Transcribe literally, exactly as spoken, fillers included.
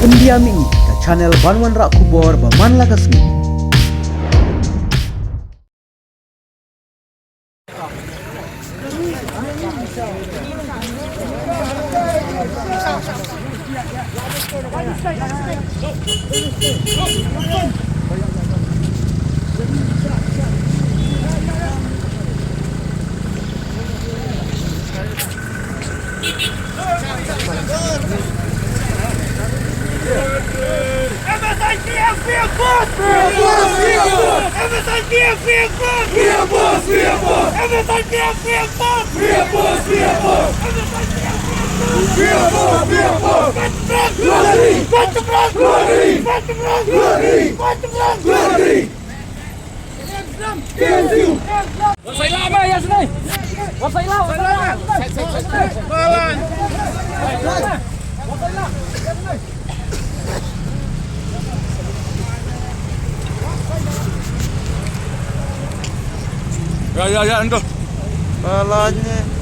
Pyndiam ïa ngi ka channel ban wanrah khubor ba man la ka sngi. Ya, ya, ya, ento. Balanya.